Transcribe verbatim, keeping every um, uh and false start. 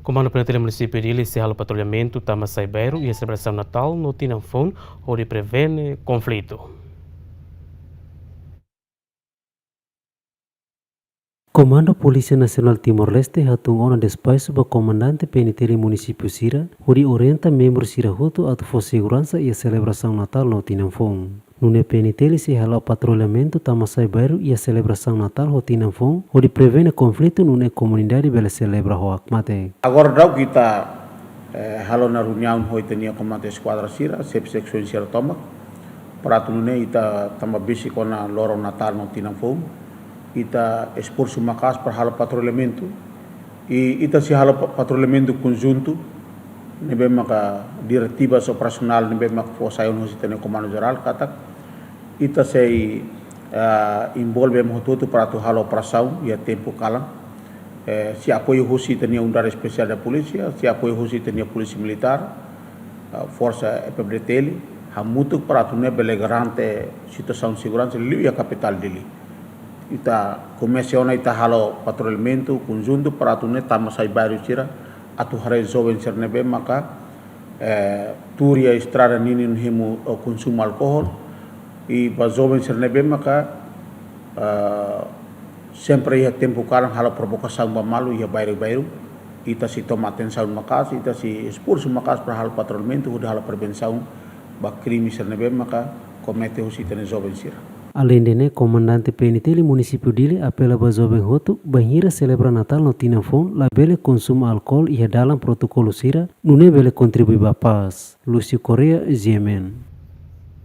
Komandu PNTL Munisípiu Dili sei halo patrullamentu tama sai bairru iha selebrasaun Natál no tinan foun hodi prevene konflitu. Komandu Polísia Nasionál Timor-Leste hatún ona despaxu ba komandante PNTL munisípiu sira, hodi orienta membru sira hotu atu fó seguransa iha selebrasaun Natál no tinan foun. Nune'e PNTL sei hala'o patrullamentu tama sai bairru iha selebrasaun Natál ho tinan foun, hodi prevene konflitu nune'e komunidade bele selebra ho hakmatek. Agora daudauk ita, eh, halo ona reuniaun ho ita-nia komandante eskuadra sira, xefe seksaun sira tomak, para atu nune'e ita tanba besik ona loron Natál no tinan foun, ita esforsu maka'as para halo patrullamentu, i ita sei halo pa-, patrullamentu konjuntu, ne'ebé maka diretivas operasionál ne'ebé maka fó sai ona husi ita-nia Komandu Jerál katak ita sei, ah, envolve ema hotu-hotu para atu halo operasaun iha tempu kalan. Eh, sei apoiu husi ita-nia Unidade Espesiál da Polísia, sei apoiu husi ita-nia Polísia Militár, ah, Forsa E P B D T L, hamutuk para atu nune'e bele garante situasaun seguransa liu iha kapitál Dili. Ita komesa ona ita halo patrullamentu konjuntu para atu nune'e tama sai bairru sira atu haree joven sira ne'ebé maka, eh, tuur iha estrada ninin hemu, eh, konsumu alkohol. I ba joven sira ne'ebé maka, eh, sempre iha tempu kalan halo provokasaun ba malu iha bairru-bairru. Ita sei toma atensaun maka'as, ita sei esforsu maka'as para halo patrullamentu, hodi halo prevensaun ba krime sira ne'ebé maka komete husi ita-nia joven sira. Aleinde ne'e, komandante PNTL munisípiu Dili apela ba joven hotu, bainhira selebra Natál no tinan foun, labele konsumu alkohol iha dalan protokolu sira, nune'e bele kontribui ba pás. Lúcio Correia, G M N.